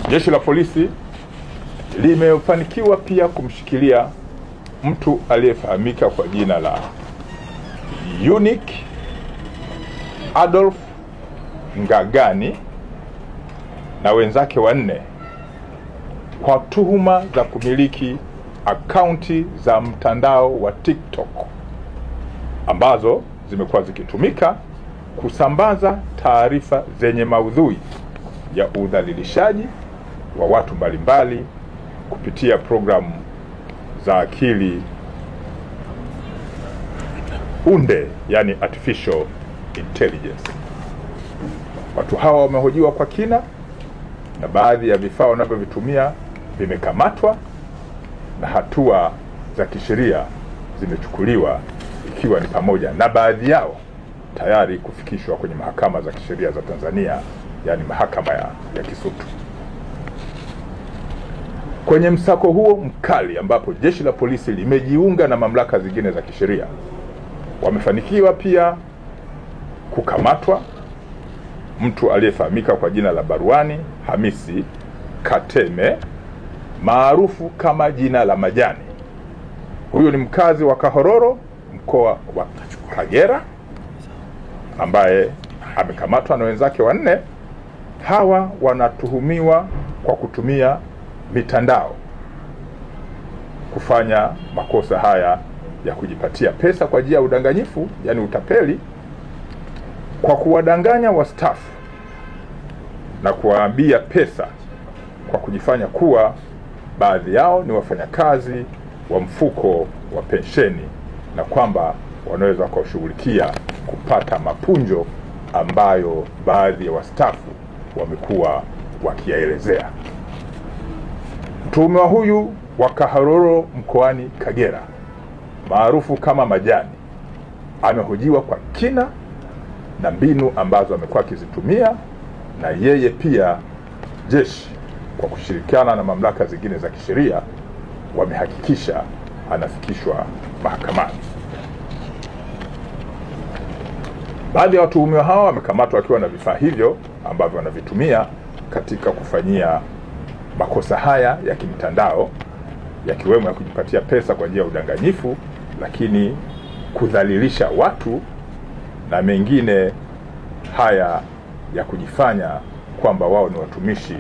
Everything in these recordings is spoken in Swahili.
Jeshi la Polisi limefanikiwa pia kumshikilia mtu aliyefahamika kwa jina la Unique Adolf Ngagani na wenzake wanne kwa tuhuma za kumiliki akaunti za mtandao wa TikTok ambazo zimekuwa zikitumika kusambaza taarifa zenye maudhui ya udhalilishaji wa watu mbalimbali kupitia programu za akili unde, yani artificial intelligence. Watu hawa wamehojiwa kwa kina na baadhi ya vifaa wanavyovitumia vimekamatwa na hatua za kisheria zimechukuliwa, ikiwa ni pamoja na baadhi yao tayari kufikishwa kwenye mahakama za kisheria za Tanzania, yani mahakama ya Kisutu. Kwenye msako huo mkali ambapo jeshi la polisi limejiunga na mamlaka zingine za kisheria, wamefanikiwa pia kukamatwa mtu aliyefahamika kwa jina la Baruani Hamisi Kateme maarufu kama jina la Majani. Huyu ni mkazi wa Kahororo, mkoa wa Kagera, ambaye amekamatwa na wenzake wanne. Hawa wanatuhumiwa kwa kutumia mitandao kufanya makosa haya ya kujipatia pesa kwa njia ya udanganyifu, yani utapeli, kwa kuwadanganya wastaafu na kuwaambia pesa kwa kujifanya kuwa baadhi yao ni wafanyakazi wa mfuko wa pensheni na kwamba wanaweza kushughulikia kupata mapunjo ambayo baadhi ya wastaafu wamekuwa wakiyaelezea. Mtuhumiwa huyu wa Kahororo mkoani Kagera maarufu kama Majani amehojiwa kwa kina na mbinu ambazo amekuwa akizitumia, na yeye pia jeshi kwa kushirikiana na mamlaka zingine za kisheria wamehakikisha anafikishwa mahakamani. Baadhi ya watuhumiwa hawa wamekamatwa wakiwa na vifaa hivyo ambavyo wanavitumia katika kufanyia makosa haya ya kimtandao, yakiwemo ya kujipatia pesa kwa njia ya udanganyifu, lakini kudhalilisha watu na mengine haya ya kujifanya kwamba wao ni watumishi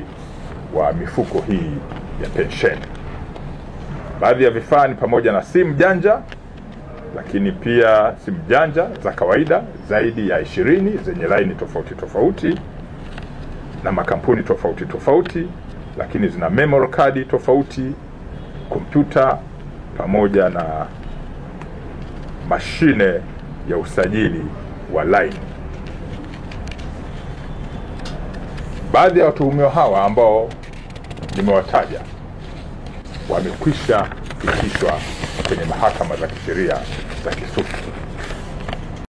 wa mifuko hii ya pensheni. Baadhi ya vifaa ni pamoja na simu janja, lakini pia simu janja za kawaida zaidi ya 20 zenye laini tofauti tofauti na makampuni tofauti tofauti, lakini zina memory card tofauti, kompyuta pamoja na mashine ya usajili wa line. Baadhi ya watuhumiwa hawa ambao nimewataja wamekwisha fikishwa kwenye mahakama za kisheria za Kisutu.